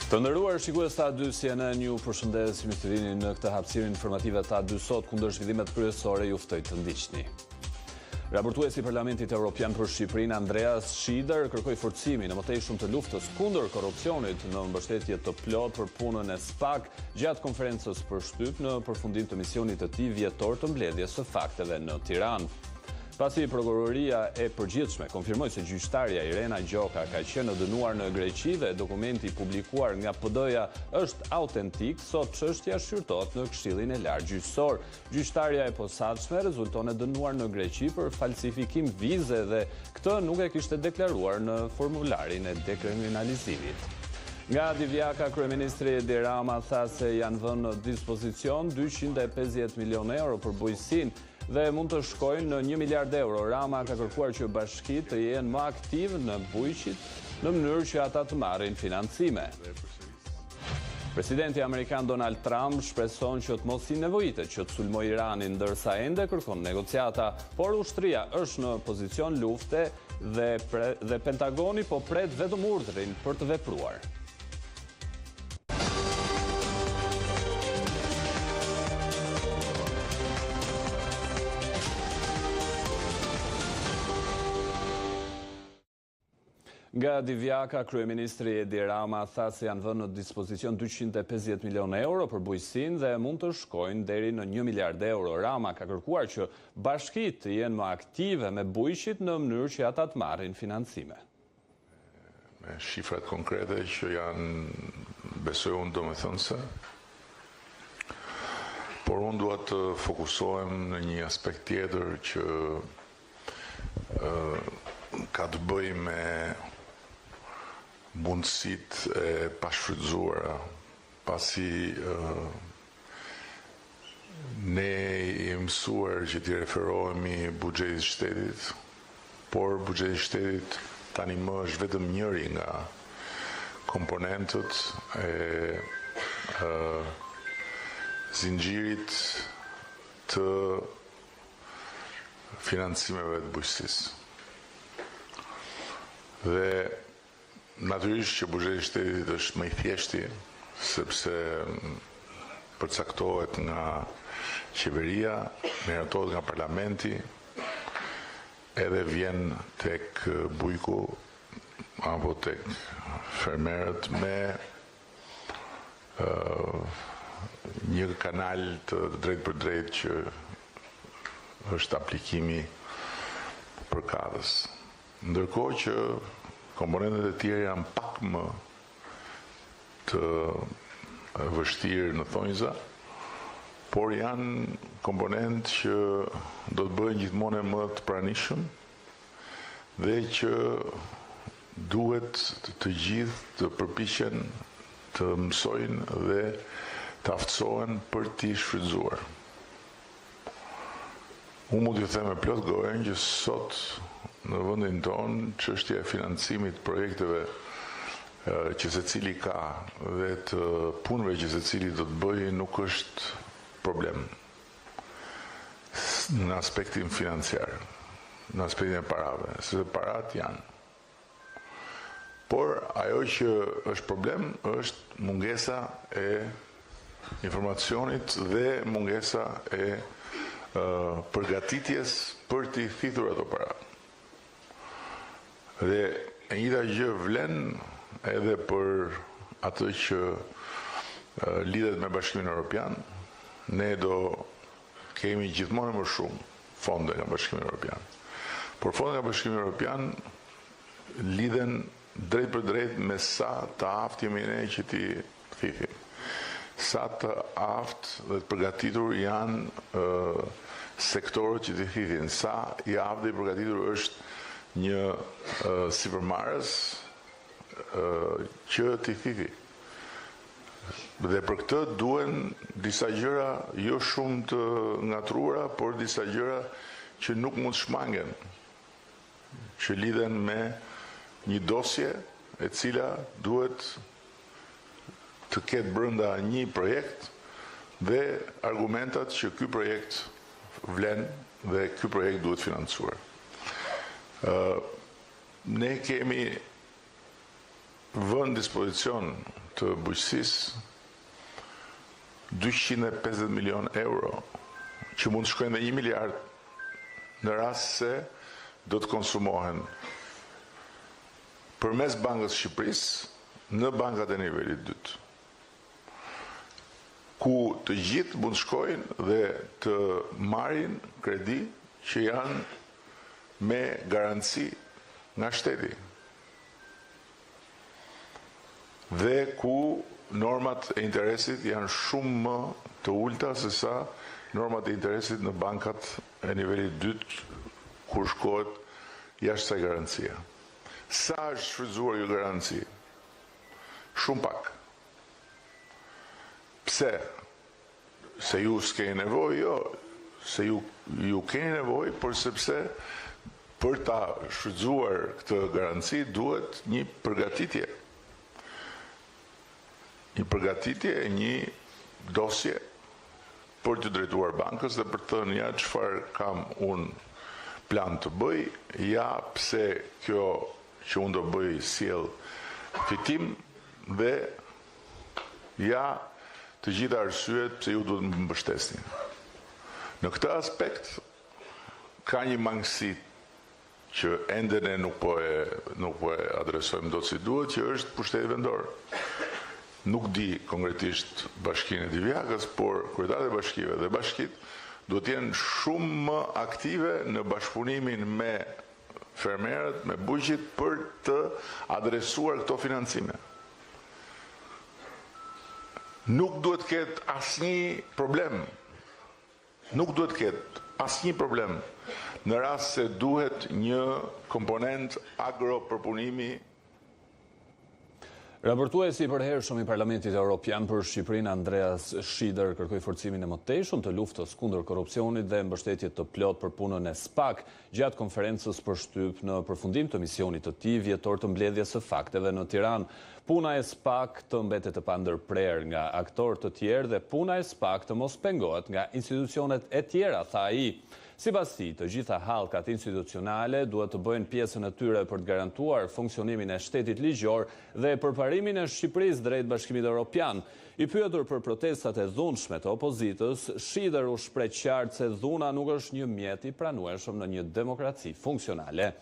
Të nderuar shikues të A2 CNN ju përshëndes mirë se vini në këtë hapësirë informative të A2 sot ku ndër zhvillimet kryesore ju ftoj të ndiqni. Raportuesi i Parlamentit Europian për Shqipërinë, Andreas Schieder, kërkoi forcimin e mëtejshëm të luftës kundër korrupsionit në mbështetje të plotë për punën e SPAK gjatë konferencës për shtyp në përfundim të misionit të tij vjetor të mbledhjes së fakteve në Tiranë. Pasi Prokuroria e Përgjithshme konfirmoi se gjyqtarja Irena Gjoka ka qenë e dënuar në Greqi dhe dokumenti i publikuar nga PD-ja është autentik, sot çështja shqyrtohet në Këshillin e Lartë Gjyqësor. Gjyqtarja e posaçme rezulton e dënuar në Greqi për falsifikim vize dhe këtë nuk e kishte deklaruar në formularin e dekriminalizimit. Nga Divjaka, kryeministri Edi Rama tha se janë vënë në dispozicion 250 milionë euro për bujqësinë dhe mund të shkojnë në 1 miliard euro. Rama ka kërkuar që bashkitë të jenë më aktivë me bujqit në mënyrë që ata të marrin financime. Presidenti amerikan Donald Trump shpreson që të mos i nevojitet që të sulmojë Iranin, ndërsa ende kërkon negociata, por ushtria është në pozicion lufte dhe, pre, dhe Pentagoni po pret vetëm urdhrin për të vepruar. Nga Divjaka, kryeministri Edi Rama tha se janë vënë në dispozicion 250 milionë euro për bujqësinë dhe mund të shkojnë deri në 1 miliard euro. Rama ka kërkuar që bashkitë të jenë më aktive me bujqit në mënyrë që ata të marrin financime. Me shifrat konkrete që janë, besoj unë, domethënëse, por unë dua të fokusohem në një aspekt tjetër që ka të bëjë me mundësitë e pashfrytëzuara, pasi ne jemi mësuar që t'i referohemi buxhetit të shtetit, por buxheti i shtetit tani më është vetëm njëri nga komponentët e zinxhirit të financimeve të bujqësisë. Dhe natyrisht që buxheti i shtetit është më i thjeshti, sepse përcaktohet nga qeveria, miratohet nga parlamenti, edhe vjen tek bujku apo tek fermerët me një kanal të drejtpërdrejtë që është aplikimi përkatës. Ndërkohë që komponentët e tjerë janë pak më të vështirë në thonjza, por janë komponentë që do të bëhen gjithmonë e më të pranishëm dhe që duhet të gjithë të përpiqen të mësojnë dhe të aftësohen për t'i shfrytëzuar. Unë mund t'ju them me plot gojën që sot në vendin tonë çështja e financimit të projekteve që secili ka dhe të punëve që secili do të bëjë nuk është problem në aspektin financiar, në aspektin e parave, sepse paratë janë. Por ajo që është problem është mungesa e informacionit dhe mungesa e përgatitjes për t'i thithur ato para. Dhe e njëjta gjë vlen edhe për atë që lidhet me Bashkimin Europian. Ne do kemi gjithmonë e më shumë fonde nga Bashkimi Europian. Por fondet nga Bashkimi Europian lidhen drejtpërdrejt me sa të aftë jemi ne që t'i thithim. Sa të aftë dhe të përgatitur janë sektorët që t'i thithin, sa i aftë dhe i përgatitur është një sipërmarrës që t'i thithi. Dhe për këtë duhen disa gjëra jo shumë të ngatërruara, por disa gjëra që nuk mund të shmangen, që lidhen me një dosje e cila duhet të ketë brenda një projekt dhe argumentat që ky projekt vlen dhe ky projekt duhet financuar. Ne kemi. vë në dispozicion të bujqësisë 250 milionë euro, që mund të shkojnë dhe 1 miliard në rast se do të konsumohen përmes Bankës së Shqipërisë në bankat e nivelit të dytë, ku të gjithë mund të shkojnë dhe të marrin kredi që janë me garanci nga shteti dhe ku normat e interesit janë shumë më të ulëta se sa normat e interesit në bankat e nivelit të dytë kur shkohet jashtë kësaj garancie. Sa është shfrytëzuar kjo garanci? Shumë pak. Pse? Se ju s'keni nevojë, jo, se ju ju keni nevojë, por sepse për ta shfrytëzuar këtë garanci duhet një përgatitje. Një përgatitje e një dosje për t'iu drejtuar bankës dhe për të thënë ja çfarë kam unë plan të bëj, ja pse kjo që unë do bëj sjell fitim dhe Ja të gjitha arsyet pse ju duhet të më mbështesni. Në këtë aspekt ka një mangësi që ende ne nuk po e nuk po e adresojmë dot si duhet, që është pushteti vendor. Nuk di konkretisht bashkinë e Divjakës, por kryetarët e bashkive dhe bashkitë duhet të jenë shumë më aktive në bashkëpunimin me fermerët, me bujqit për të adresuar këto financime. Nuk duhet të ketë asnjë problem. Nuk duhet të ketë asnjë problem në rast se duhet një komponent agropërpunimi. Raportuesi i përhershëm i Parlamentit Europian për Shqipërinë, Andreas Schieder, kërkoi forcimin e mëtejshëm të luftës kundër korrupsionit dhe mbështetje të plotë për punën e SPAK gjatë konferencës për shtyp në përfundim të misionit të tij vjetor të mbledhjes së fakteve në Tiranë. Puna e SPAK të mbetet e pandërprerë nga aktorë të tjerë dhe puna e SPAK të mos pengohet nga institucionet e tjera, tha ai. Sipas tij, të gjitha hallkat institucionale duhet të bëjnë pjesën e tyre për të garantuar funksionimin e shtetit ligjor dhe përparimin e Shqipërisë drejt Bashkimit Europian. I pyetur për protestat e dhunshme të opozitës, Schieder u shpreh qartë se dhuna nuk është një mjet i pranueshëm në një demokraci funksionale.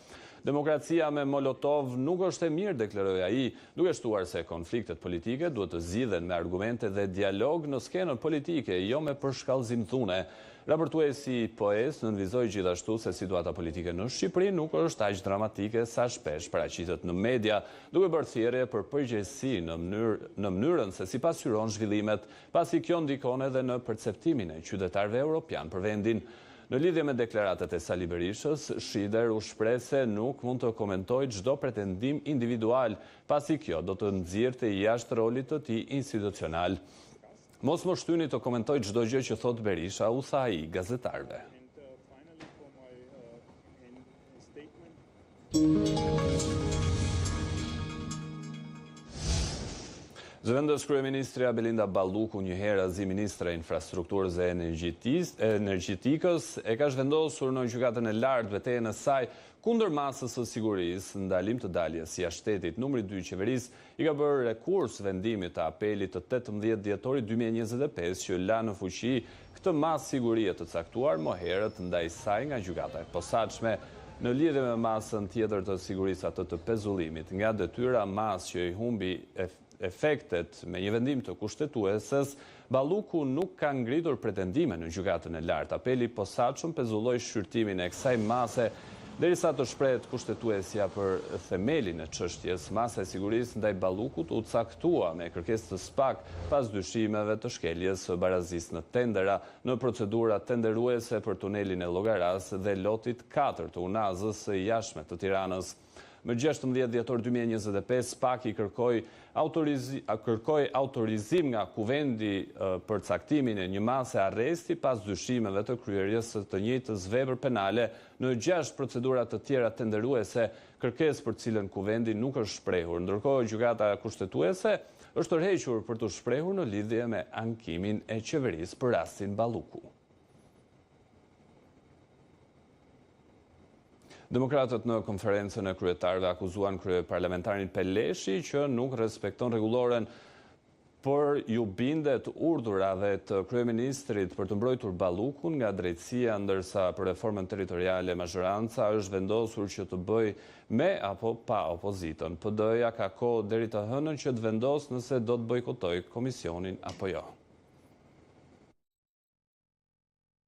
Demokracia me molotov nuk është e mirë, deklaroi ai, duke shtuar se konfliktet politike duhet të zgjidhen me argumente dhe dialog në skenën politike, jo me përshkallëzim dhune. Raportuesi i PE-së nënvizoi gjithashtu se situata politike në Shqipëri nuk është aq dramatike sa shpesh paraqitet në media, duke bërë thirrje për përgjegjësi në mënyrë në mënyrën se si pasqyron zhvillimet, pasi kjo ndikon edhe në perceptimin e qytetarëve europianë për vendin. Në lidhje me deklaratat e Sali Berishës, Schieder u shpreh se nuk mund të komentojë çdo pretendim individual, pasi kjo do të nxirrte jashtë rolit të tij institucional. Mos më shtyni të komentoj çdo gjë që thotë Berisha, u tha ai gazetarëve. Zëvendës kryeministrja Belinda Balluku njëherazi ministre e Infrastrukturës dhe Energjetikës e ka zhvendosur në Gjykatën e Lartë betejën e saj kundër masës së sigurisë, ndalim të daljes jashtë shtetit. Numri 2 i qeverisë i ka bërë rekurs vendimit të Apelit të 18 dhjetorit 2025 që la në fuqi këtë masë sigurie të caktuar më herët ndaj saj nga Gjykata e Posaçme. Në lidhje me masën tjetër të sigurisë atë të pezullimit nga detyra masë që i humbi efektet me një vendim të Kushtetueses, Balluku nuk ka ngritur pretendime në Gjykatën e Lartë. Apeli i Posaçëm pezulloi shqyrtimin e kësaj mase derisa të shprehet Kushtetuesja për themelin e çështjes. Masa e sigurisë ndaj Ballukut u caktua me kërkesë të SPAK pas dyshimeve të shkeljes së barazisë në tendera në procedura tenderuese për tunelin e Llogarasë dhe lotit katër të Unazës së Jashtme të Tiranës. Më 16 dhjetor 2025, SPAK i kërkoi kërkoi autorizim nga Kuvendi për caktimin e një mase arresti pas dyshimeve të kryerjes së të njëjtës vepër penale në 6 procedura të tjera tenderuese, kërkesë për cilën Kuvendi nuk është shprehur. Ndërkohë, Gjykata Kushtetuese është tërhequr për t'u shprehur në lidhje me ankimin e qeverisë për rastin Balluku. Demokratët në konferencën e kryetarëve akuzuan kryeparlamentarin Peleshi që nuk respekton rregulloren por iu bindet urdhrave të kryeministrit për të mbrojtur Ballukun nga drejtësia, ndërsa për reformën territoriale mazhoranca është vendosur që të bëjë me apo pa opozitën. PD-ja ka kohë deri të hënën që të vendosë nëse do të bojkotojë komisionin apo jo.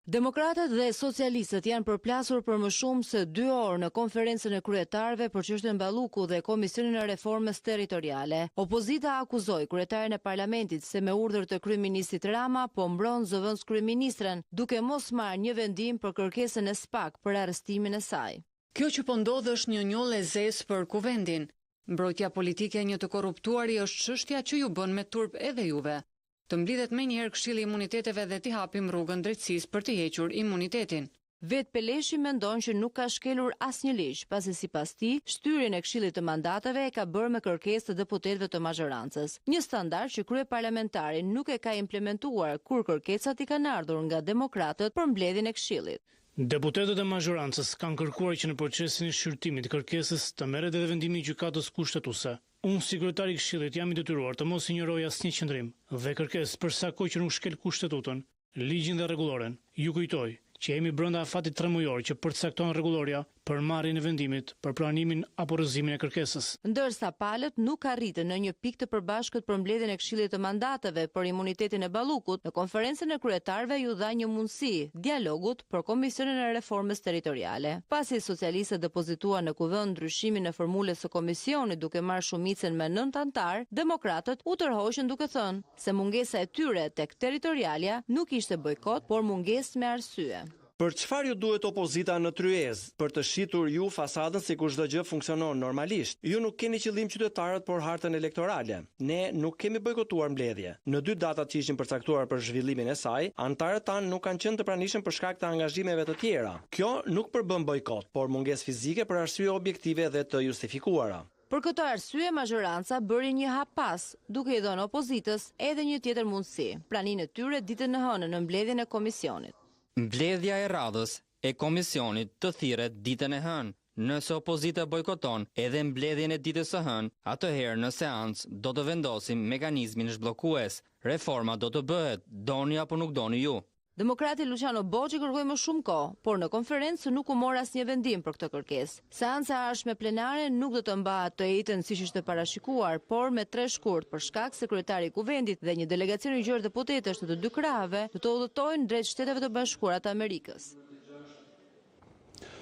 Demokratët dhe socialistët janë përplasur për më shumë se dy orë në konferencën e kryetarëve për çështjen Balluku dhe Komisionin e Reformës Territoriale. Opozita akuzoi kryetarin e Parlamentit se me urdhër të kryeministrit Rama po mbron zëvendëskryeministren, duke mos marrë një vendim për kërkesën e SPAK për arrestimin e saj. Kjo që po ndodh është një njollë e zezë për Kuvendin. Mbrojtja politike e një të korruptuari është çështja që ju bën me turp edhe juve. Të mblidhet menjëherë Këshilli i Imuniteteve dhe t'i hapim rrugën drejtësisë për t'i hequr imunitetin. Vetë Peleshi mendon që nuk ka shkelur asnjë ligj, pasi sipas tij, shtyrjen e Këshillit të Mandateve e ka bërë me kërkesë të deputetëve të mazhorancës. Një standard që kryeparlamentari nuk e ka implementuar kur kërkesat i kanë ardhur nga demokratët për mbledhjen e Këshillit. Deputetët e mazhorancës kanë kërkuar që në procesin e shqyrtimit të kërkesës të merret edhe vendimi i Gjykatës Kushtetuese. Unë si kryetar i Këshillit jam i detyruar të mos injoroj asnjë qëndrim dhe kërkesë për sa kohë që nuk shkel Kushtetutën, ligjin dhe rregulloren. Ju kujtoj që jemi brenda afatit tremujor që përcakton rregullorja për marrjen e vendimit për pranimin apo rrëzimin e kërkesës. Ndërsa palët nuk arritën në një pikë të përbashkët për mbledhjen e Këshillit të Mandateve për imunitetin e Ballukut, në konferencën e kryetarëve iu dha një mundësi dialogut për Komisionin e Reformës Territoriale. Pasi socialistët depozituan në Kuvend ndryshimin e formulës së komisionit duke marrë shumicën me nëntë anëtarë, demokratët u tërhoqën duke thënë se mungesa e tyre tek territorialja nuk ishte bojkot, por mungesë me arsye. Për çfarë ju duhet opozita në tryezë? Për të shitur ju fasadën sikur çdo gjë funksionon normalisht. Ju nuk keni qëllim qytetarët por hartën elektorale. Ne nuk kemi bojkotuar mbledhje. Në dy datat që ishin përcaktuar për zhvillimin e saj, anëtarët tanë nuk kanë qenë të pranishëm për shkak të angazhimeve të tjera. Kjo nuk përbën bojkot, por mungesë fizike për arsye objektive dhe të justifikuara. Për këtë arsye mazhoranca bëri një hap pas, duke i dhënë opozitës edhe një tjetër mundësi, praninë e tyre ditën e hënë në mbledhjen e komisionit. Mbledhja e radhës e komisionit të thirret ditën e hënë. Nëse opozita bojkoton edhe mbledhjen e ditës së hënë, atëherë në seancë do të vendosim mekanizmin zhbllokues. Reforma do të bëhet, doni apo nuk doni ju. Demokrati Luçiano Boçi kërkoi më shumë kohë, por në konferencë nuk u mor asnjë vendim për këtë kërkesë. Seanca e ardhshme plenare nuk do të mbahet të enjten siç ishte parashikuar, por me 3 shkurt, për shkak se kryetari i Kuvendit dhe një delegacion i gjerë deputetësh të të dy krahëve do të udhëtojnë drejt Shteteve të Bashkuara të Amerikës.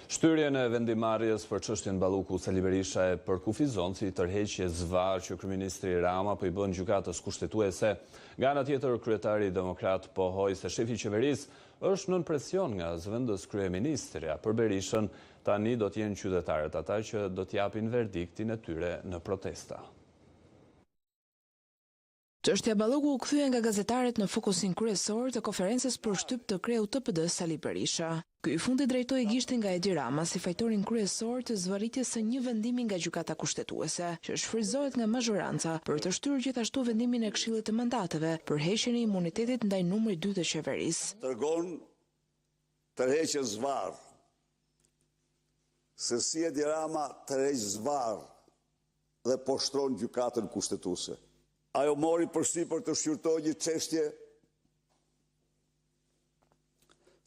Shtyrjen e vendimmarrjes për çështjen Balluku, Sali Berisha e përkufizon si tërheqje zvarrë që kryeministri Rama po i bën gjykatës kushtetuese. Nga ana tjetër, kryetari demokrat pohoi se shefi i qeverisë është nën presion nga zëvendëskryeministrja. Për Berishën, tani do të jenë qytetarët ata që do të japin verdiktin e tyre në protesta. Çështja Balluku u kthye nga gazetarët në fokusin kryesor të konferencës për shtyp të kreut të PD Sali Berisha. Ky i fundit drejtoi gishtin nga Edi Rama si fajtorin kryesor të zvarritjes së një vendimi nga Gjykata Kushtetuese, që shfrytëzohet nga mazhoranca për të shtyrë gjithashtu vendimin e Këshillit të Mandateve për heqjen e imunitetit ndaj numrit dy të qeverisë. Tregon tërheqje zvarrë. Se si Edi Rama tërheq zvarrë dhe poshtron gjykatën kushtetuese. Ajo mori përsipër të shqyrtojë një çështje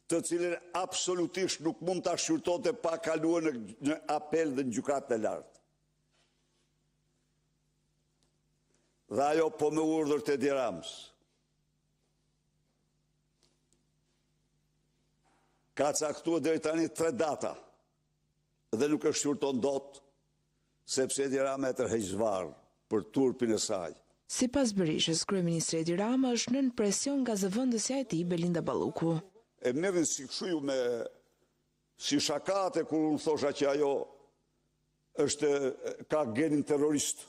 të cilën absolutisht nuk mund ta shqyrtonte pa kaluar në, në apel dhe në gjykatën e lartë. Dhe ajo po me urdhër të Edi Ramës. Ka caktuar deri tani tre data dhe nuk e shqyrton dot sepse Edi Rama e tërheq zvarrë për turpin e saj. Sipas Berishës, kryeministri Edi Rama është nën presion nga zëvendësja e tij, Belinda Balluku. E merrni si kshu ju me si shakate kur unë thosha që ajo është ka genin terrorist.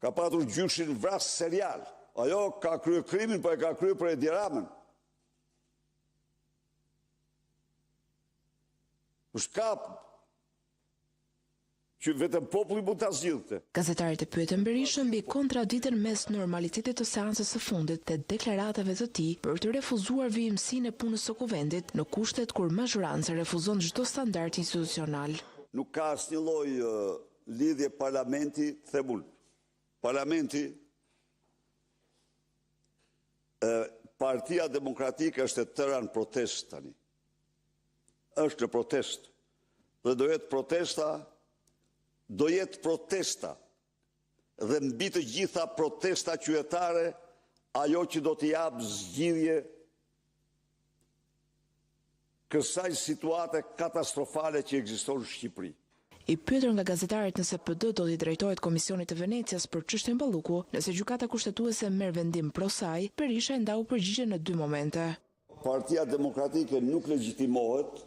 Ka patur gjyshin vrasës serial. Ajo ka kryer krimin, po e ka kryer për Edi Ramën. Është kap. Që vetëm populli mund ta zgjidhë këtë. Gazetarët e pyetën Berishën mbi kontraditën mes normalitetit të seancës së fundit dhe deklaratave të tij për të refuzuar vijimësinë e punës së Kuvendit në kushtet kur mazhoranca refuzon çdo standard institucional. Nuk ka asnjë lloj lidhje parlamenti, them unë. Parlamenti Partia Demokratike është e tëra në protestë tani. Është në protestë. Dhe do jetë protesta, do jetë protesta dhe mbi të gjitha protesta qytetare ajo që do t'i japë zgjidhje kësaj situate katastrofale që ekziston në Shqipëri. I pyetur nga gazetarët nëse PD do t'i drejtohet Komisionit të Venecias për çështjen Balluku, nëse Gjykata Kushtetuese merr vendim pro saj, Berisha e ndau përgjigjen në dy momente. Partia Demokratike nuk legjitimohet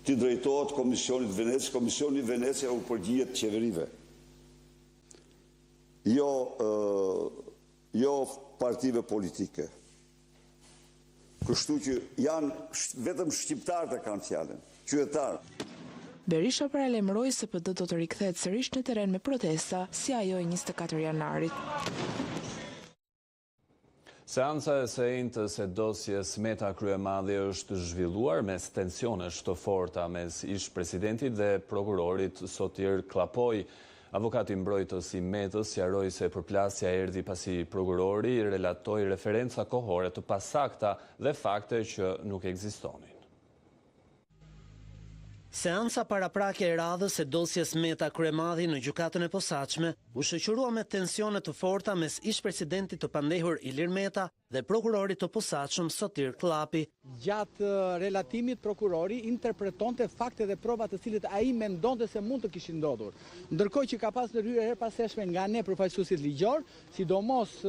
t'i drejtohet Komisionit të Venecias, Komisioni i Venecias u përgjigjet qeverive, jo jo partive politike. Kështu që janë vetëm shqiptarët e kanë fjalën, qytetarët. Berisha paralajmëroi se PD do të rikthehet sërish në terren me protesta, si ajo e 24 janarit. Seanca e së enjtes e dosjes Meta Kryemadhi është zhvilluar mes tensionesh të forta mes ish-presidentit dhe prokurorit Sotir Kllapi. Avokati mbrojtës i Metës sqaroi se përplasja erdhi pasi prokurori relatoi referenca kohore të pasakta dhe fakte që nuk ekzistonin. Seanca paraprake e radhës e dosjes Meta Kryemadhi në Gjykatën e Posaçme u shoqërua me tensione të forta mes ish-presidentit të pandehur Ilir Meta dhe prokurorit të posaçëm Sotir Kllapi. Gjatë relatimit prokurori interpretonte fakte dhe prova të cilët ai mendonte se mund të kishin ndodhur. Ndërkohë që ka pas ndërhyrje herëpashershme nga ne përfaqësuesit ligjorë, sidomos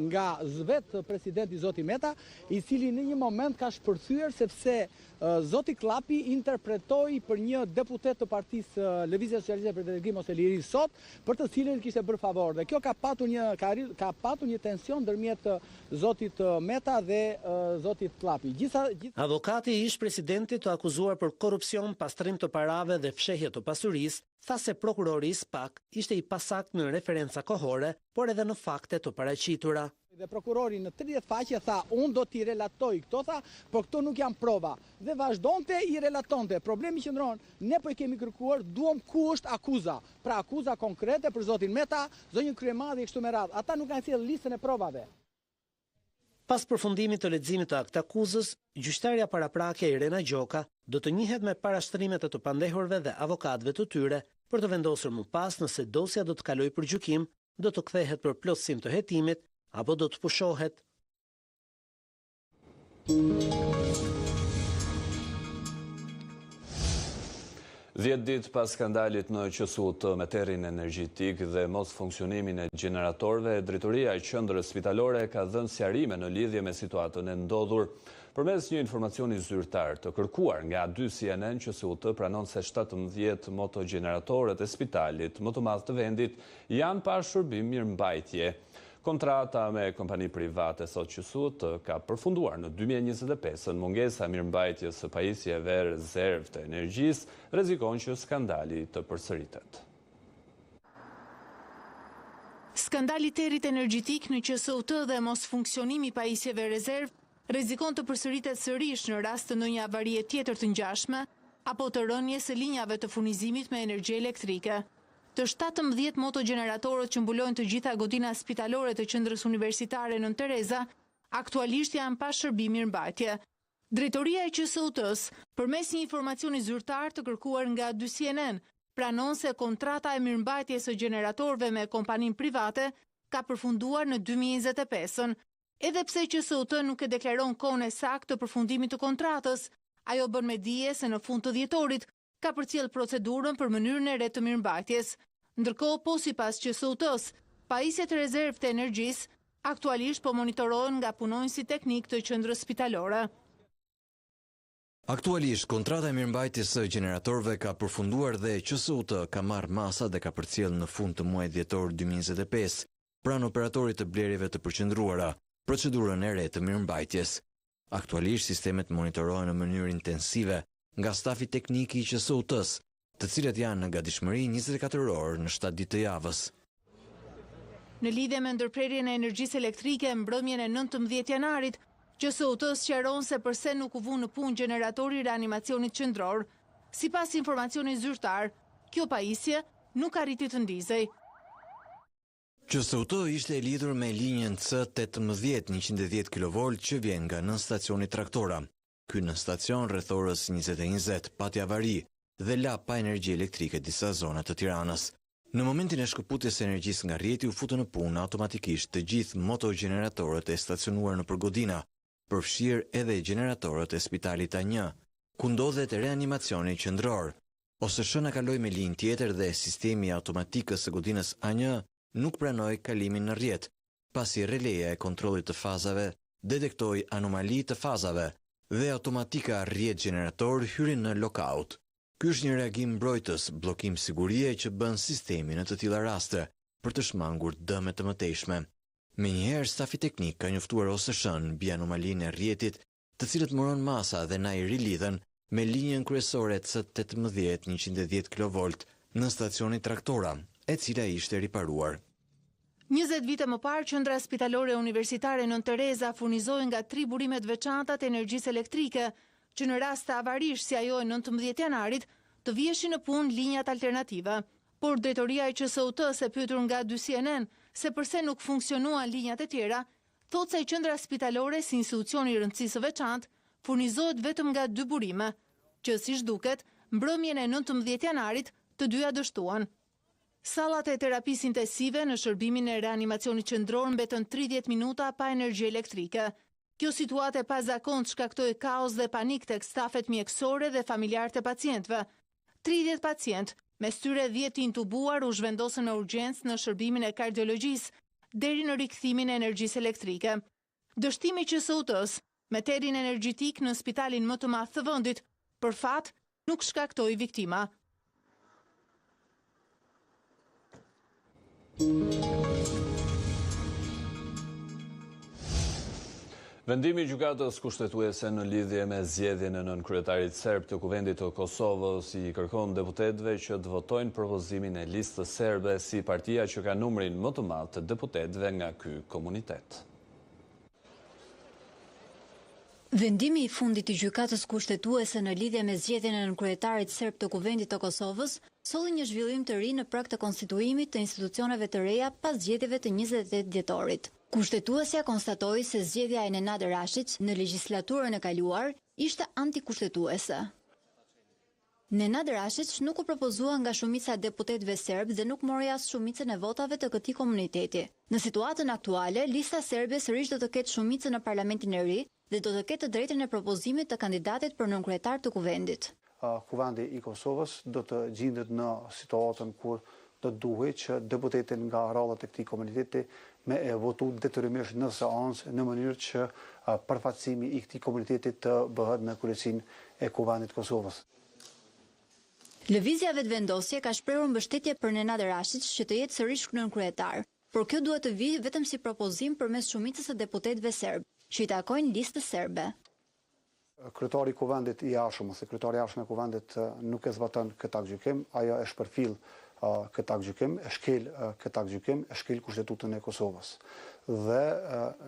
nga vetë presidenti zoti Meta, i cili në një moment ka shpërthyer sepse Zoti Kllapi interpretoi për një deputet të partisë Lëvizja Socialiste për Integrim ose Liri Sot, për të cilin kishte bërë favor dhe kjo ka patur një ka ka patur një tension ndërmjet zotit Meta dhe zotit Kllapi. Gjithsa Avokati i ish-presidentit të akuzuar për korrupsion, pastrim të parave dhe fshehje të pasurisë, tha se prokurori i SPAK ishte i pasaktë në referenca kohore, por edhe në fakte të paraqitura. Dhe prokurori në 30 faqe tha, unë do t'i relatoj këto tha, por këto nuk janë prova. Dhe vazhdonte i relatonte. Problemi qëndron, ne po i kemi kërkuar, duam ku është akuza. Pra akuza konkrete për zotin Meta, zonjën Kryemadhi e kështu me radhë. Ata nuk kanë sjellë listën e provave. Pas përfundimit të leximit të aktakuzës, gjyqtarja paraprake Irena Gjoka do të njihet me parashtrimet e të pandehurve dhe avokatëve të tyre për të vendosur më pas nëse dosja do të kalojë për gjykim, do të kthehet për plotësim të hetimit apo do të pushohet. 10 ditë pas skandalit në QSUT me terrin energjetik dhe mosfunksionimin e gjeneratorëve, drejtoria e qendrës spitalore ka dhënë sqarime në lidhje me situatën e ndodhur. Përmes një informacioni zyrtar të kërkuar nga 2 CNN, QSUT pranon se 17 motogjeneratorët e spitalit më të madh të vendit janë pa shërbim mirëmbajtje. Kontrata me kompani private, thotë QSUT, ka përfunduar në 2025-ën. Mungesa e mirëmbajtjes së pajisjeve rezervë të energjisë rrezikon që skandali të përsëritet. Skandali i territ energjetik në QSUT dhe mosfunksionimi i pajisjeve rezervë rrezikon të përsëritet sërish në rast të ndonjë avarie tjetër të ngjashme apo të rënies së linjave të furnizimit me energji elektrike. Të 17 motogjeneratorët që mbulojnë të gjitha godinat spitalore të qendrës universitare Nënë Tereza, aktualisht janë pa shërbim mirëmbajtje. Drejtoria e QSUT-s, përmes një informacioni zyrtar të kërkuar nga 2 CNN, pranon se kontrata e mirëmbajtjes së gjeneratorëve me kompaninë private ka përfunduar në 2025-ën. Edhe pse QSUT nuk e deklaron kohën e saktë të përfundimit të kontratës, ajo bën me dije se në fund të dhjetorit ka përcjellë procedurën për mënyrën e re të mirëmbajtjes. Ndërkohë, po sipas QSUT-s, pajisjet rezervë të energjisë aktualisht po monitorohen nga punonjësit teknikë të qendrës spitalore. Aktualisht, kontrata e mirëmbajtjes së gjeneratorëve ka përfunduar dhe QSUT ka marrë masat dhe ka përcjellë në fund të muajit dhjetor 2025 pranë operatorit të blerjeve të përqendruara procedurën e re të mirëmbajtjes. Aktualisht, sistemet monitorohen në mënyrë intensive nga stafi teknik i QSUT-s. të cilat janë në gatishmëri 24 orë në 7 ditë të javës. Në lidhje me ndërprerjen e energjisë elektrike mbrëmjen e 19 janarit, QSUT sqaron se përse nuk u vu në punë gjeneratori i reanimacionit qendror. Sipas informacionit zyrtar, kjo pajisje nuk arriti të ndizej. QSUT ishte e lidhur me linjën C 18 110 kilovolt që vjen nga nënstacioni Traktora. Ky nënstacion rreth orës 20:20 pati avari dhe la pa energji elektrike disa zona të Tiranës. Në momentin e shkëputjes së energjisë nga rrjeti u futën në punë automatikisht të gjithë motogjeneratorët e stacionuar nëpër godina, përfshirë edhe gjeneratorët e spitalit A1, ku ndodhet reanimacioni qendror. OSSH na kaloi me linjë tjetër dhe sistemi i automatikës së godinës A1 nuk pranoi kalimin në rrjet, pasi releja e kontrollit të fazave detektoi anomali të fazave dhe automatika rrjet-gjenerator hyri në lockout. Ky është një reagim mbrojtës, bllokim sigurie që bën sistemi në të tilla raste, për të shmangur dëme të mëtejshme. Menjëherë stafi teknik ka njoftuar OSSH-në mbi anomalinë e rrjetit të cilët morën masa dhe na i rilidhën me linjën kryesore C 18 110 kilovolt nënstacioni Traktora, e cila ishte riparuar. 20 vite më parë, Qendra Spitalore Universitare Nënë Tereza furnizohej nga tri burime të veçanta të energjisë elektrike, që në rast të avarish si ajo e 19 janarit, të viheshin në punë linjat alternative. Por drejtoria e QSUT-së e pyetur nga 2 CNN se përse nuk funksionuan linjat e tjera, thotë se qendra spitalore si institucion i rëndësisë së veçantë furnizohet vetëm nga dy burime, që siç duket, mbrëmjen e 19 janarit të dyja dështuan. Sallat e terapisë intensive në shërbimin e reanimacionit qendror mbetën 30 minuta pa energji elektrike. Kjo situatë e pazakontë shkaktoi kaos dhe panik tek stafet mjekësore dhe familjarët e pacientëve. 30 pacientë, mes tyre 10 të intubuar u zhvendosën me urgjencë në shërbimin e kardiologjisë deri në rikthimin e energjisë elektrike. Dështimi i QSUT-s me terrin energjetik në spitalin më të madh të vendit, për fat, nuk shkaktoi viktima. Vendimi i Gjykatës Kushtetuese në lidhje me zgjedhjen e nënkryetarit serb të Kuvendit të Kosovës i kërkon deputetëve që të votojnë propozimin e Listës Serbe si partia që ka numrin më të madh të deputetëve nga ky komunitet. Vendimi i fundit i Gjykatës Kushtetuese në lidhje me zgjedhjen e nënkryetarit serb të Kuvendit të Kosovës solli një zhvillim të ri në prag të konstituimit të institucioneve të reja pas zgjedhjeve të 28 dhjetorit. Kushtetuesja konstatoi se zgjedhja e Nenad Rashiq në legjislaturën e kaluar ishte antikushtetuese. Nenad Rashiq nuk u propozua nga shumica e deputetëve serbë dhe nuk mori as shumicën e votave të këtij komuniteti. Në situatën aktuale, Lista Serbe sërish do të ketë shumicën në parlamentin e ri dhe do të ketë të drejtën e propozimit të kandidatit për nënkryetar të Kuvendit. Kuvendi i Kosovës do të gjindet në situatën kur do të duhej që deputetin nga radhët e këtij komuniteti me e votu detyrimisht në seancë në mënyrë që përfaqësimi i këtij komuniteti të bëhet në kryesinë e Kuvendit të Kosovës. Lëvizja Vetëvendosje ka shprehur mbështetje për Nenad Rashiq që të jetë sërish nënkryetar, por kjo duhet të vijë vetëm si propozim përmes shumicës së deputetëve serbë, që i takojnë Listës Serbe. Kryetari i Kuvendit i ardhshëm ose kryetarja e ardhshme e Kuvendit nuk e zbaton këtë aktgjykim, ajo e shpërfill këtë aktgjykim, e shkel këtë aktgjykim, e shkel Kushtetutën e Kosovës. Dhe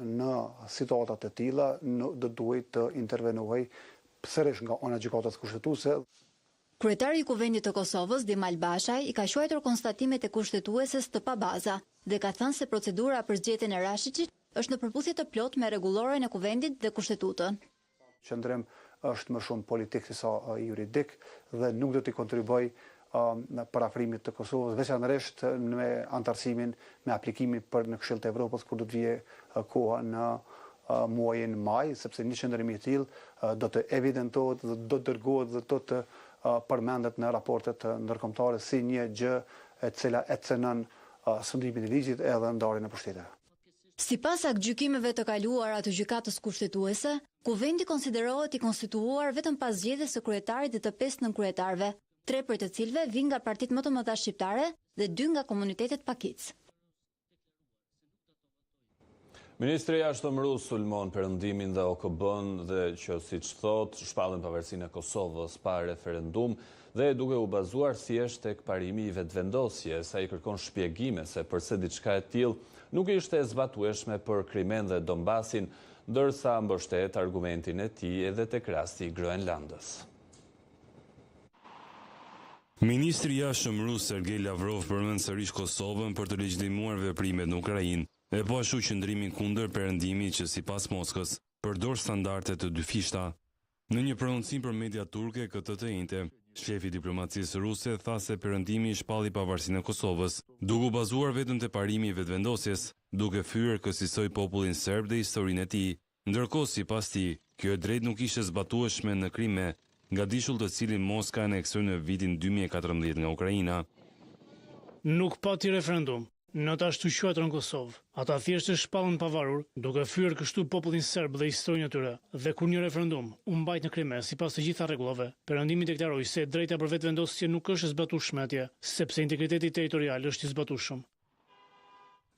në situata të tilla do të duhej të intervenohej sërish nga ana e Gjykatës Kushtetuese. Kryetari i Kuvendit të Kosovës, Dimal Bashaj, i ka quajtur konstatimet e Kushtetueses të pabaza dhe ka thënë se procedura për zgjedhjen e Rashiqit është në përputhje të plotë me rregulloren e Kuvendit dhe Kushtetutën. Qëndrim është më shumë politik sesa juridik dhe nuk do t'i kontribuojë përafrimit të Kosovës, veçanërisht me anëtarësimin, me aplikimin për në Këshill të Evropës kur do të vijë koha në muajin maj, sepse një qëndrim i tillë do të evidentohet dhe do të dërgohet dhe do të përmendet në raportet ndërkombëtare si një gjë e cila e cenon sundimin e ligjit edhe ndarjen e pushteteve. Sipas aktgjykimeve të kaluara të Gjykatës Kushtetuese, Kuvendi konsiderohet i konstituuar vetëm pas zgjedhjes së kryetarit dhe të pesë nënkryetarëve, tre prej të cilëve vijnë nga partitë më të mëdha shqiptare dhe dy nga komunitetet pakicë. Ministri i Jashtëm rus sulmon Perëndimin dhe OKB-n dhe që siç thotë, shpallën pavarësinë e Kosovës pa referendum. Dhe duke u bazuar thjesht tek parimi i vetëvendosjes, ai kërkon shpjegime se përse diçka e tillë nuk ishte e zbatueshme për Krimenë dhe Donbasin, ndërsa mbështet argumentin e tij edhe tek rasti i Groenlandës. Ministri i Jashtëm rus Sergei Lavrov përmend sërish Kosovën për të legjitimuar veprimet në Ukrainë, e po ashtu qëndrimin kundër Perëndimit që sipas Moskës, përdor standarde të dyfishta. Në një prononcim për mediat turke këtë të enjte, shefi i diplomacisë ruse tha se Perëndimi shpalli pavarësinë e Kosovës, duke u bazuar vetëm te parimi i vetëvendosjes, duke fyer kësisoj popullin serb dhe historinë e tij. Ndërkohë, sipas tij, kjo e drejtë nuk ishte zbatueshme në Krime, gadishull të cilin Moska e aneksoi në vitin 2014 nga Ukraina. Nuk pati referendum në të ashtuquajturën Kosovë. Ata thjesht e shpallën pavarur, duke fyer kështu popullin serb dhe historinë e tyre. Dhe kur një referendum u mbajt në Krime sipas të gjitha rregullave, Perëndimi deklaroi se e drejta për vetëvendosje nuk është e zbatueshme atje, sepse integriteti territorial është i zbatueshëm.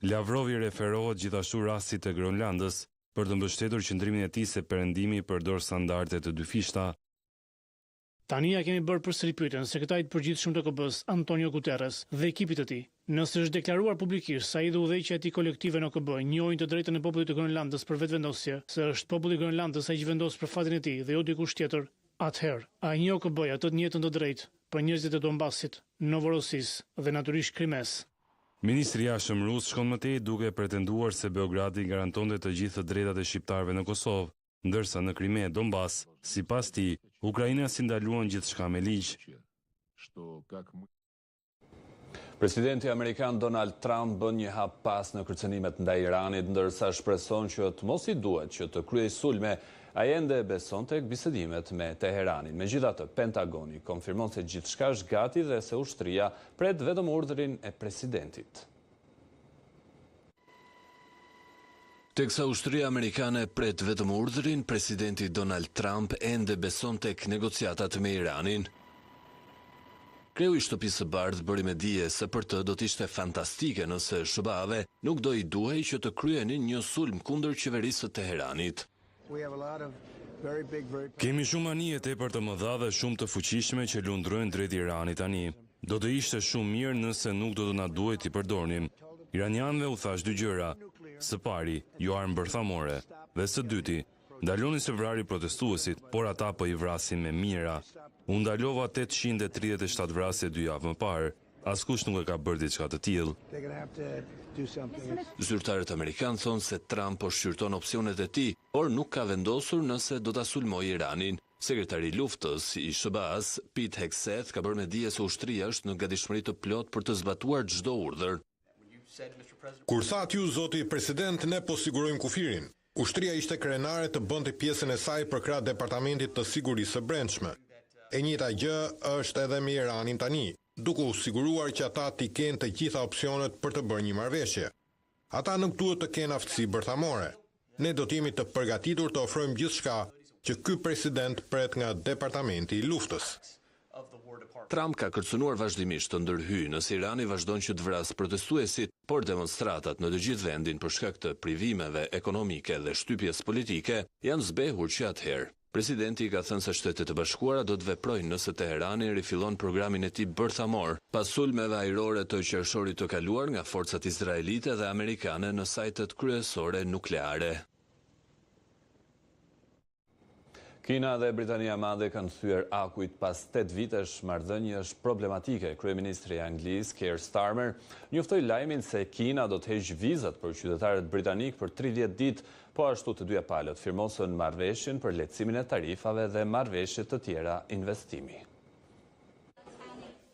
Lavrov i referohet gjithashtu rastit të Groenlandës, për të mbështetur qëndrimin e tij se Perëndimi përdor standarde të dyfishta. Tani ia kemi bërë përsëri pyetjen Sekretarit të Përgjithshëm të OKB-së, Antonio Guterres, dhe ekipit të tij. Nëse është deklaruar publikisht se ai dhe udhëheqja e tij kolektive në OKB njohin të drejtën e popullit të Groenlandës për vetëvendosje, se është populli i Groenlandës ai që vendos për fatin e tij dhe jo dikush tjetër, atëherë, a e njeh OKB-ja të njëjtën të drejtë për njerëzit e Donbasit, Novorosisë dhe natyrisht Krimesë? Ministri i Jashtëm rus shkon më tej duke pretenduar se Beogradi garantonte të gjithë të drejtat e shqiptarëve në Kosovë, Ndërsa në Krime e Donbas, sipas tij, ukrainasit ndaluan gjithçka me ligj. Presidenti amerikan Donald Trump bën një hap pas në kërcënimet ndaj Iranit, ndërsa shpreson që të mos i duhet që të kryejë sulme, ai ende beson tek bisedimet me Teheranin. Megjithatë, Pentagoni konfirmon se gjithçka është gati dhe se ushtria pret vetëm urdhrin e presidentit. Teksa ushtria amerikane pret vetëm urdhrin, presidenti Donald Trump ende beson tek negociatat me Iranin. Kreu i Shtëpisë së Bardhë bëri me dije se për të do të ishte fantastike nëse SHBA-ve nuk do i duhej që të kryenin një sulm kundër qeverisë së Teheranit. Kemi shumë anije tepër të mëdha dhe shumë të fuqishme që lundrojnë drejt Iranit tani. Do të ishte shumë mirë nëse nuk do të na duhej t'i përdornim. Iranianëve u thashë dy gjëra. Së pari, jo armë bërthamore. Dhe së dyti, ndaloni së vrari protestuesit, por ata po i vrasin me mijëra. Unë ndalova 837 vrasje dy javë më parë. Askush nuk e ka bërë diçka të tillë. Zyrtarët amerikanë thonë se Trump po shqyrton opsionet e tij, por nuk ka vendosur nëse do ta sulmojë Iranin. Sekretari i Luftës i SHBA-së, Pete Hegseth, ka bërë me dije se ushtria është në gatishmëri të plotë për të zbatuar çdo urdhër. Kur thatë ju, zoti president, ne po sigurojmë kufirin, ushtria ishte krenare të bënte pjesën e saj përkrah Departamentit të Sigurisë së Brendshme. E njëjta gjë është edhe me Iranin tani, duke u siguruar që ata t'i kenë të gjitha opsionet për të bërë një marrëveshje. Ata nuk duhet të kenë aftësi bërthamore. Ne do të jemi të përgatitur të ofrojmë gjithçka që ky president pret nga Departamenti i Luftës. Trump ka kërcënuar vazhdimisht të ndërhyjë nëse Irani vazhdon që të vrasë protestuesit, por demonstratat në të gjithë vendin për shkak të privimeve ekonomike dhe shtypjes politike janë zbehur që atëherë. Presidenti ka thënë se Shtetet e Bashkuara do të veprojnë nëse Teherani rifillon programin e tij bërthamor, pas sulmeve ajrore të qershorit të kaluar nga forcat izraelite dhe amerikane në sajtet kryesore nukleare. Kina dhe Britania e Madhe kanë thyer akujt pas 8 vitesh marrëdhëniesh problematike. Kryeministri i Anglisë, Keir Starmer, njoftoi lajmin se Kina do të heqë vizat për qytetarët britanikë për 30 ditë Po ashtu të dyja palët firmosën marrëveshjen për lehtësimin e tarifave dhe marrëveshje të tjera investimi.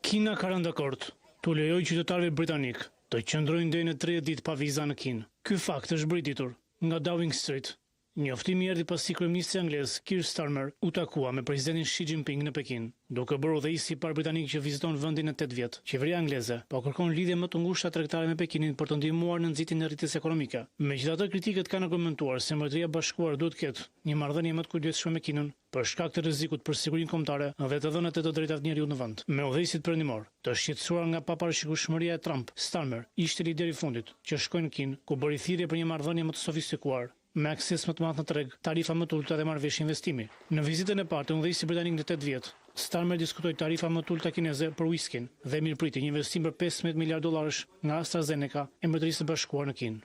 Kina ka rënë dakord t'u lejojë qytetarëve britanikë të qëndrojnë deri në 30 ditë pa viza në Kinë. Ky fakt është bërë i ditur nga Downing Street. Njoftimi erdhi pasi kryeministri anglez Keir Starmer u takua me presidentin Xi Jinping në Pekin, duke u bërë udhëheqësi i parë britanik që viziton vendin në tetë vjet. Qeveria angleze po kërkon lidhje më të ngushta tregtare me Pekinin për të ndihmuar në nxitjen e rritjes ekonomike. Megjithatë, kritikët kanë argumentuar se Mbretëria e Bashkuar duhet të ketë një marrëdhënie më të kujdesshme me Kinën për shkak të rrezikut për sigurinë kombëtare dhe të dhënat e të drejtave të njeriut në vend. Me udhëheqësit perëndimorë të shqetësuar nga paparashikueshmëria e Trump, Starmer ishte lideri i fundit që shkoi në Kinë, ku bëri thirrje për një marrëdhënie më të sofistikuar me akses më të madh në treg, tarifa më të ulëta dhe marrëveshje investimi. Në vizitën e parë të udhëheqësit britanik në tetë vjet, Starmer diskutoi tarifa më të ulëta kineze për uiskin dhe mirëpriti një investim për 15 miliardë dollarësh nga AstraZeneca e Mbretërisë së Bashkuar në Kinë.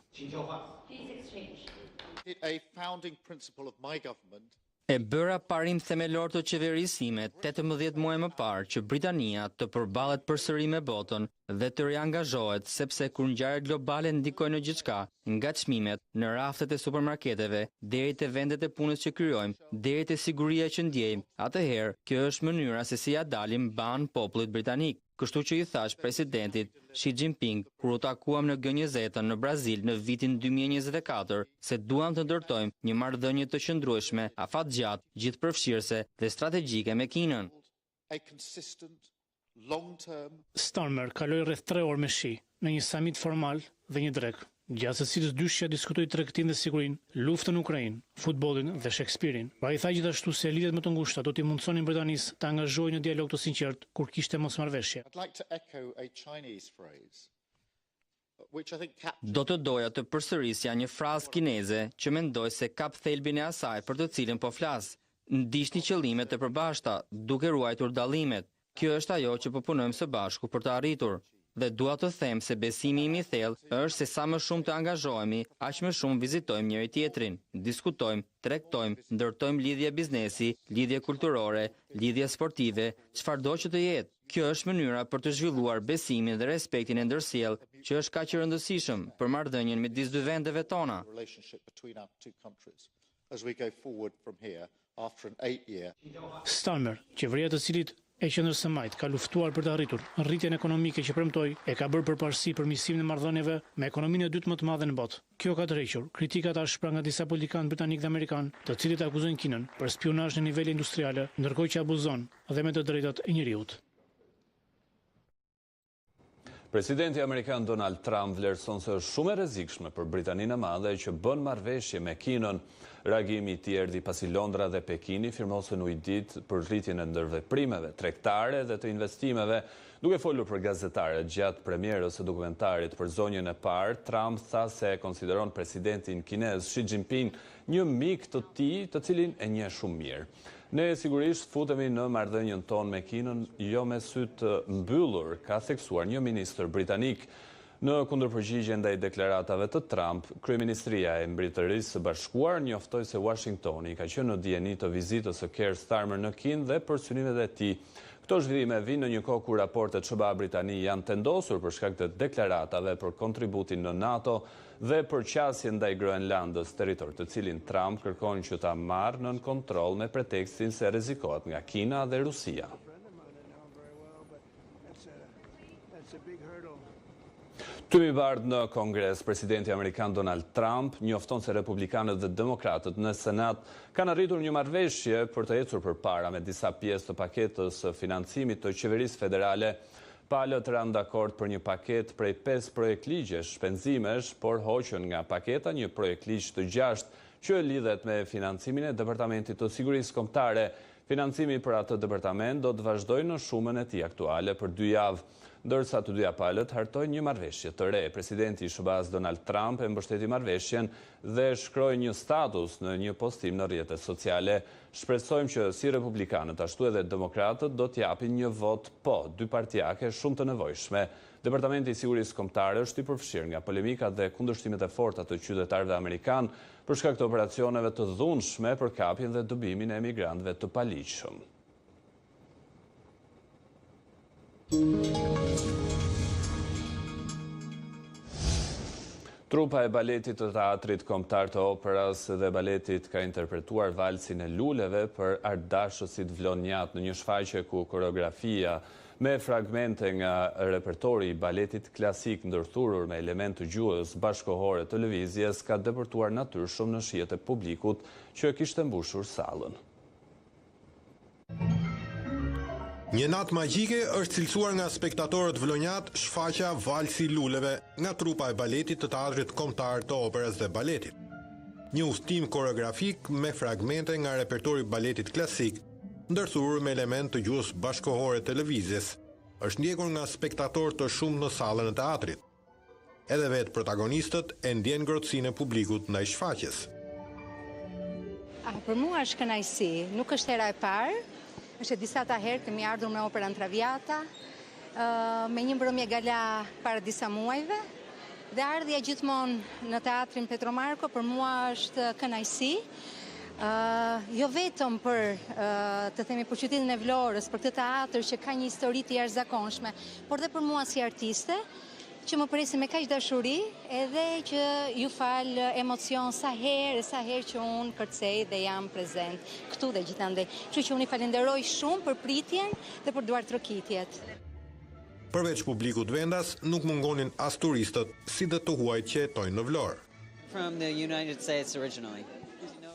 E bëra parim themelor të qeverisë sime 18 muaj më parë që Britania të përballet përsëri me botën dhe të riangazhohet sepse kur ngjarjet globale ndikojnë në gjithçka, nga çmimet në raftet e supermarketeve deri te vendet e punës që krijojmë, deri te siguria që ndjejmë, atëherë kjo është mënyra se si ia dalim mbanë popullit britanik. Kështu që i thashë presidentit Xi Jinping kur u takuam në G20-ën në Brazil në vitin 2024 se duam të ndërtojmë një marrëdhënie të qëndrueshme, afatgjatë, gjithëpërfshirëse dhe strategjike me Kinën. Starmer kaloi rreth tre orë me Xi në një samit formal dhe një drekë, gjatë së cilës dyshja diskutoi tregtinë dhe sigurinë, luftën në Ukrainë, futbollin dhe Shekspirin. Por ai tha gjithashtu se lidhjet më të ngushta do t'i mundësonin Britanisë të angazhohej në dialog të sinqertë kur kishte mosmarrëveshje. Do të doja të përsërisja një frazë kineze që mendoj se kap thelbin e asaj për të cilën po flas. Ndiqni qëllimet e përbashkëta, duke ruajtur dallimet. Kjo është ajo që po punojmë së bashku për të arritur. Dhe dua të them se besimi im i thellë është se sa më shumë të angazhohemi, aq më shumë vizitojmë njëri-tjetrin, diskutojmë, tregtojmë, ndërtojmë lidhje biznesi, lidhje kulturore, lidhje sportive, çfarëdo që të jetë. Kjo është mënyra për të zhvilluar besimin dhe respektin e ndërsjellë që është kaq i rëndësishëm për marrëdhënien midis dy vendeve tona. As we go forward from here after an 8-year. Starmer, qeveria e të cilit e qendrës së majtë ka luftuar për të arritur rritjen ekonomike që premtoi, e ka bërë përparësi përmirësimin e marrëdhënieve me ekonominë e dytë më të madhe në botë. Kjo ka tërhequr kritika të ashpra nga disa politikanë britanikë dhe amerikanë, të cilët akuzojnë Kinën për spiunazh në nivele industriale, ndërkohë që abuzon dhe me të drejtat e njeriut. Presidenti amerikan Donald Trump vlerëson se është shumë e rrezikshme për Britaninë e Madhe që bën marrëveshje me Kinën. Reagimi i tij erdhi pasi Londra dhe Pekini firmosën ujditë për rritjen e ndërveprimeve tregtare dhe të investimeve. Duke folur për gazetarët gjatë premierës së dokumentarit për zonjën e parë, Trump tha se e konsideron presidentin kinez Xi Jinping një mik të tij, të cilin e njeh shumë mirë. Ne sigurisht futemi në marrëdhënien tonë me Kinën jo me sy të mbyllur, ka theksuar një ministër britanik. Në kundërpërgjigje ndaj deklaratave të Trump, Kryeministria e Mbretërisë së Bashkuar njoftoi se Uashingtoni ka qenë në dijeni të vizitës së Keir Starmer në Kinë dhe për synimet e tij. Këto zhvillime vijnë në një kohë kur raportet SHBA-Britani janë tendosur për shkak të deklaratave për kontributin në NATO dhe për qasjen ndaj Groenlandës, territor të cilin Trump kërkon që ta marrë nën kontroll me pretekstin se rrezikohet nga Kina dhe Rusia. Tym i bardhë në Kongres, presidenti amerikan Donald Trump njofton se republikanët dhe demokratët në Senat kanë arritur një marrëveshje për të ecur përpara me disa pjesë të paketës së financimit të qeverisë federale. Palët ranë dakord për një paketë prej pesë projektligjesh shpenzimesh, por hoqën nga paketa një projektligj të gjashtë që lidhet me financimin e Departamentit të Sigurisë Kombëtare. Financimi për atë departament do të vazhdojë në shumën e tij aktuale për dy javë, ndërsa të dyja palët hartojnë një marrëveshje të re. Presidenti i SHBA-së Donald Trump e mbështeti marrëveshjen dhe shkroi një status në një postim në rrjetet sociale. Shpresojmë që si republikanët ashtu edhe demokratët do të japin një votë po, dypartiake shumë të nevojshme. Departamenti i Sigurisë Kombëtare është i përfshirë nga polemikat dhe kundërshtimet e forta të qytetarëve amerikanë për shkak të operacioneve të dhunshme për kapjen dhe dëbimin e emigrantëve të paligjshëm. Trupa e baletit të Teatrit Kombëtar të Operas dhe Baletit ka interpretuar Valsin e Luleve për artdashësit vlonjatë në një shfaqje ku koreografia me fragmente nga repertori i baletit klasik ndërthurur me elementë të gjuhës bashkëkohore të lëvizjes ka depërtuar natyrshëm në shijet e publikut që kishte mbushur sallën. Një natë magjike është cilësuar nga spektatorët vlonjatë shfaqja Valsi i Luleve nga trupa e baletit të Teatrit Kombëtar të Operës dhe Baletit. Një udhëtim koreografik me fragmente nga repertori i baletit klasik, ndërthurur me elementë të gjuhës bashkëkohore të lëvizjes, është ndjekur nga spektatorë të shumtë në sallën e teatrit. Edhe vetë protagonistët e ndjenë ngrohtësinë e publikut ndaj shfaqjes. Ah, për mua është kënaqësi, nuk është hera e parë. Është e disata herë kemi ardhur me operën Traviata, me një mbrëmje gala para disa muajve dhe ardhja gjithmonë në teatrin Petro Marko për mua është kënaqësi. Jo vetëm për të themi për qytetin e Vlorës, për këtë teatër që ka një histori të jashtëzakonshme, por dhe për mua si artiste, që më presin me kaq dashuri edhe që ju fal emocion sa herë e sa herë që unë kërcej dhe jam prezent këtu dhe gjithandej. Kështu që unë i falenderoj shumë për pritjen dhe për duartrokitjet. Përveç publikut vendas, nuk mungonin as turistët, si dhe të huajt që jetojnë në Vlorë. From the United States originally.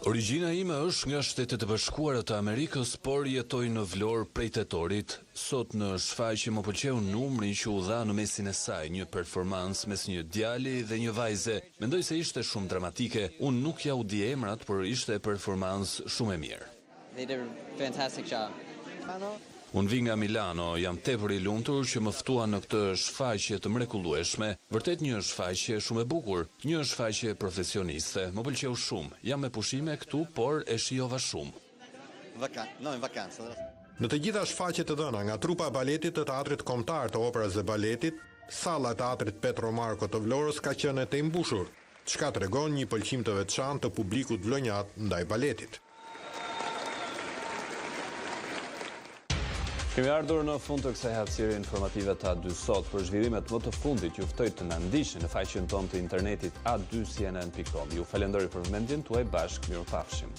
Origjina ime është nga Shtetet e Bashkuara të Amerikës, por jetoj në Vlorë prej tetorit. Sot në shfaqje më pëlqeu numri që u dha në mesin e saj, një performancë mes një djali dhe një vajze. Mendoj se ishte shumë dramatike. Unë nuk jua di emrat, por ishte performancë shumë e mirë. They did a fantastic job. Unë vij nga Milano, jam tepër i lumtur që më ftuan në këtë shfaqje të mrekullueshme. Vërtet një shfaqje shumë e bukur, një shfaqje profesioniste. Më pëlqeu shumë. Jam me pushime këtu, por e shijova shumë. Në të gjitha shfaqjet e dhëna nga trupa e baletit të Teatrit Kombëtar të Operës dhe Baletit, salla e Teatrit Petro Marko të Vlorës ka qenë e tejmbushur, çka tregon një pëlqim të veçantë të publikut vlonjat ndaj baletit. Kemi ardhur në fund të kësaj hapësire informative të A2 sot. Për zhvillimet më të fundit, ju ftoj të na ndiqni në faqen tonë të internetit a2cnn.com. Ju falenderoj për vëmendjen tuaj bashkë, mirupafshim.